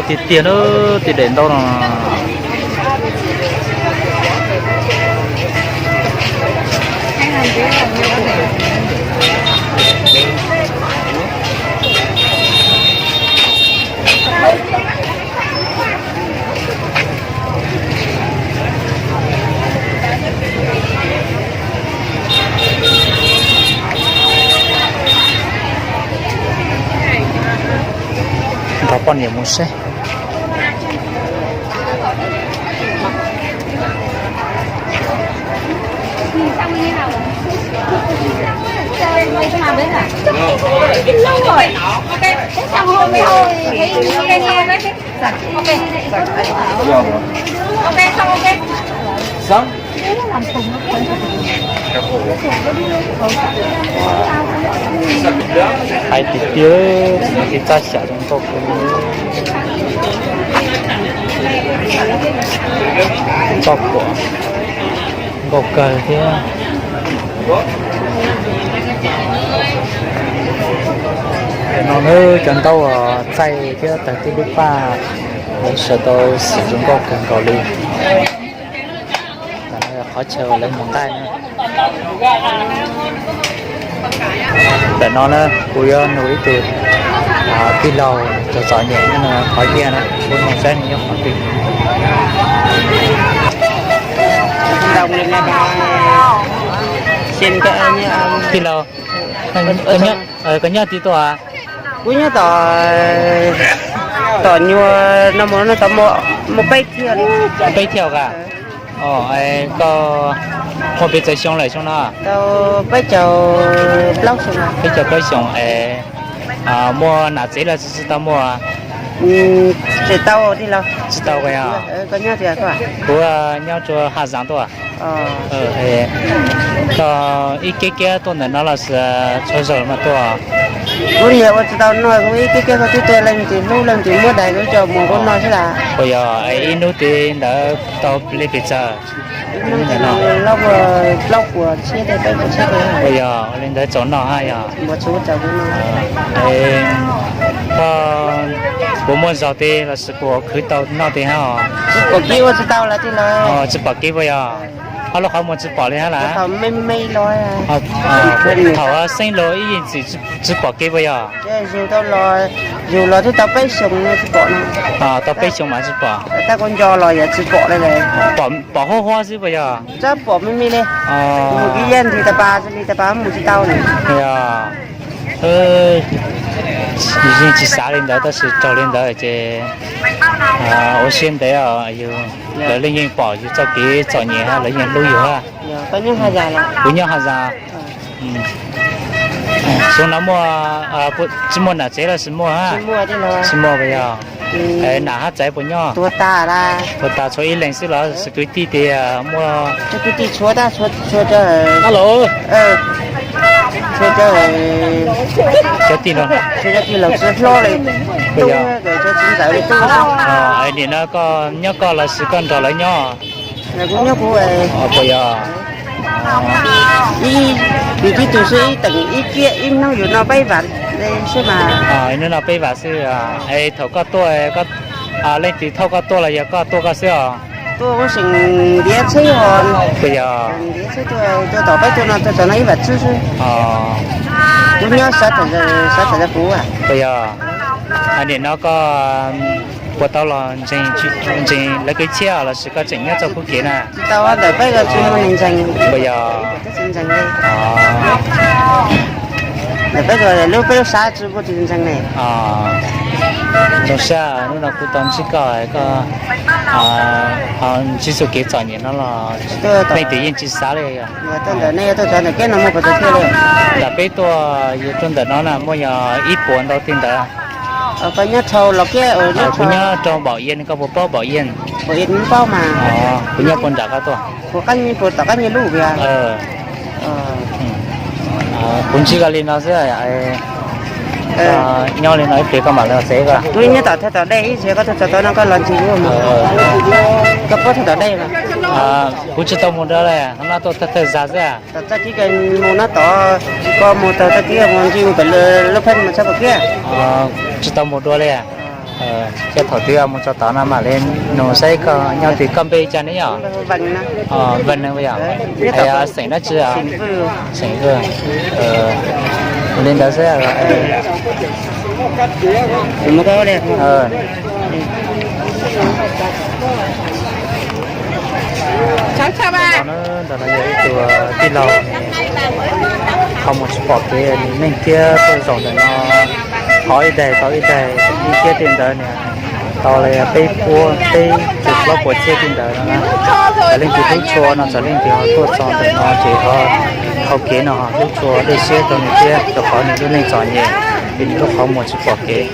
Tiag tiag na, tej daim ntaub no. Nrog poj niam mus saib. Hais tiag tiag, tsis muaj kev txaj xyam zoo nkauj kawg. Txoj kuam nkauj kawg thiab. No nawb, cov ntaub txaij thiab tawg tib lub paj, lawv sawv tau xim zoo nkauj kawg nkaus li. Qhov chaw lawv mus nqaij na. Ntawm no na kuv yuav nug ib tug tij laug txom txom nyem no qhov ciaj na, kuv nug saib nws nyob qhov twg. Tij laug, koj nyob twg tuaj? Kuv nyob tom, tom nyuag no mus no tau muaj peb thiaj. Peb thiaj ka? Koj muaj pes tsawg xyoo lawm xyoo no? Tau peb caug plaub xyoo. Peb caug plaub xyoo es muaj nam tsev los tsis tau muaj? Tsis tau tij laug. Tsis tau ka yog? Kuv nyob rua Haj Zaas tuaj. Koj ib keb kiab tuaj ntawm no los sis txhua zaus los mas tuaj? Kuv niam ua tsis tau noj, kuv ib keb kiab koj twb tuaj, leej twg hlub leej twg muab dais kuv coj mus kuv noj xwb las. Puas yog ib hnub twg ntawd tau li pes tsawg? Plaub puas txhiab, peb puas txhiab. Puas yog li ntawd txaus noj hab yog? Koj puas muaj zog tes los sis puas khwv tau noj tes hab? Tsis pom kev ua tsis tau las tij laug. Tsis pom kev puas yog? Ob lub qhov muag tsis pom li hab las? Thaum xeeb los ib yeej txwm tsis pom kev puas yog? Yug tau los, yug los twb tau peb xyoos tsis pom no. Tau peb xyoos mas tsis pom. Tab kuv nco los yog tsis pom li. Pom huab huab xwb puas yog? Tsis pom me me li. Mus kev yaj ntws tas pas li tas pas mus tsis tau na. Yog, yeej tsis xav li ntawd tab sis raug li ntawd ces ua siab ntev os. Yus, lawv yeej pom yus txoj kev txom nyem hab lawv yeej hlub yus hab. Kuv nyob Haj Zaas. Xyoo no muaj, tsis muaj nam tsev los sis muaj hab? Tsis muaj puas yog? Nam hab txawv puas nyob? Tuag tas, tshuav ib leeg xwb los sis kwv tij tias muaj? Kwv tij tshuav tab, tshuav cov, tshuav cov, cov tij laug tsis hlob li. Puas yog? Cov txiv ntxawm li tub. Nim no koj nyob koj los sis koj nrog lawv nyob? Kuv nyob kuv. Puas yog? Ib, yus tib tug xwb ib teem ib kiab ib hnub yus noj peb vam li xwb mas. Ib hnub noj peb vam xwb. Es thaum koj tuaj, leej twg thauj koj tuaj los yog koj tuaj koj xwb os? Tuaj kuv seem ntiav tsheb os. Puas yog? Ntiav tsheb tuaj, tuaj tom peb tuaj no tuaj txog no ib vam tswb xwb. Kuv nyob sab tham, sab tham kuv. Puas yog? Nim no koj puas tau los ntseeg lawv kev tshiab los sis koj tseem nyob txoj khub kev na? Tsis tau, ntawm peb ko tsis muaj neeg ntseeg. Puas yog? Ntawm peb ko lub peb lub sab tsis muaj tus ntseeg ne. Zoo siab hnub no kuv tau ntsib koj, koj ntsib txoj kev txom nyem no los leej twg yeej tsis xav li. Ntawm nej tuaj txog ntawm peb no muaj puas tau thiaj li? Ntawm peb tuaj yus tuaj ntawm no na muaj yog ib puas ntau tej ntawd. Koj nyob dhau los kiag? Kuv nyob rau Npaum Yaj, koj puas paub Npaum Yaj? Npaum Yaj kuv paub mas. Kuv nyob puag nram koj tuaj. Puas qab, puas tom qab nyiaj lub puas yog? Kuv ntsib koj li no xwb. Nyob li no ib pliag koj mam los tsev koj. Kuv nyob tom thaj tom dej ib txhia koj tuaj txog tom no koj los ntsis kuv mas. Koj paub thaj tom dej mas? Kuv tsis tau mus dua li, no tuaj thawj thawj zaug xwb. Tom txaj kib koj mus no tod, koj mus tau txaj kib mus ntsis mus pem lub pheej mus txog puas kiag? Tsis tau mus dua li. Thiab thaum twg mus txog tod no mam li nug saib koj nyob twg, koj npe cas ne yom? Vân Nâng yom? Xeem dab tsi? Xeem Vân. Li ntawd xwb. Ntawm no yog ib tug tij laug, qhov muag tsis pom kev, nws leej kiab tuaj zaum ntawm no, qhov ib daig tau ib daig, ib kiab tej ntawd nws tau li peb puas, peb tug plaub puas txhiab tej ntawd no. Txawm leej twg hlub tshua no, txawm leej twg ho tuaj txog ntawm no ces ho taug kev no ho hlub tshua dej siab rau nws thiab, rau qhov nws lub neej txom nyem, vim nws lub qhov muag tsis pom kev.